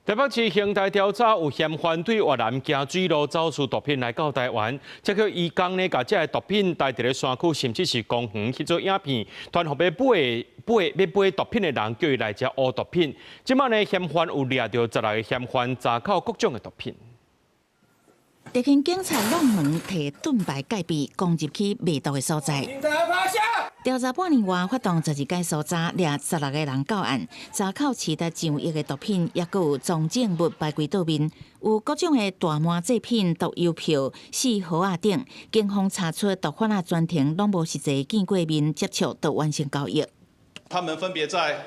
台北市刑大調查有嫌犯對越南經水路走私毒品來到台灣，這個移工呢，共這个毒品帶佇咧山區，甚至是公園去做影片，團予欲買買欲買毒品的人叫伊來遮烏毒品。這擺呢，嫌犯有掠著16個嫌犯，查扣各種的毒品。特勤警察挵門提盾牌戒備，攻入去賣毒的所在。調查半年外，發動12間搜查，掠16個人到案，查扣市值上億的毒品，抑閣有贓證物排歸桌面，有各種的大麻製品、毒郵票、四盒仔等。警方查出毒販仔全程攏無實際見過面接觸，就完成交易。他們分別在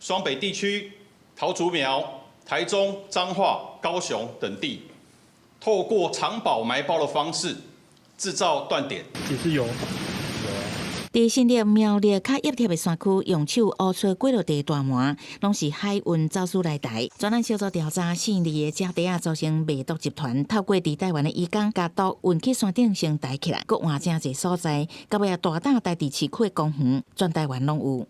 雙北地區、桃竹苗、台中、彰化、高雄等地，透過藏寶埋包的方式製造斷點。也是有。佇新竹苗栗較壓貼的山區，用手挖出幾落塊大麻，攏是海運走私來台。專案小組調查，四二个姐弟仔組成賣毒集團，透過佇台灣的移工，共毒運去山頂先抬起來，閣換誠濟所在，到尾仔大膽帶佇市區的公園，全台灣攏有。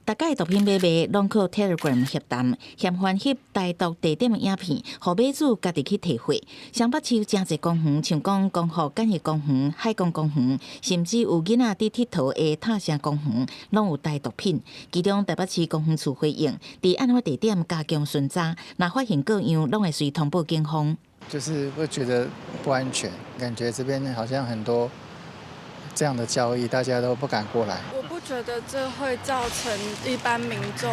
逐擺毒品買賣攏靠 Telegram 協談，嫌犯翕帶毒地點的影片，予買主家己去提貨。雙北市誠濟公園，像講光復簡易公園、海港公園，甚至有囡仔佇𨑨迌的塔城公園，攏有帶毒品。其中台北市公園處回應，佇案發地點加強巡查，若發現各樣，攏會隨通報警方。就是會覺得不安全，感覺這邊好像很多這樣的交易，大家都不敢過來。我不覺得這會造成一般民眾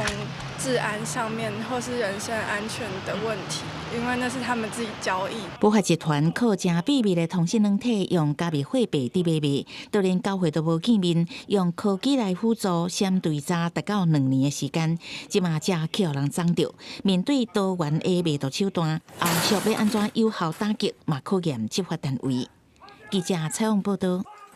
治安上面或是人身安全的問題，因為那是他們自己交易。不法集團靠誠秘密的通訊軟體，用加密貨幣佇買賣，都連交會都無見面，用科技來輔助，閃追查達到2年的時間，這馬才去予人摠著。面對多元的賣毒手段，後續欲按怎有效打擊，嘛考驗執法單位。記者採訪報道。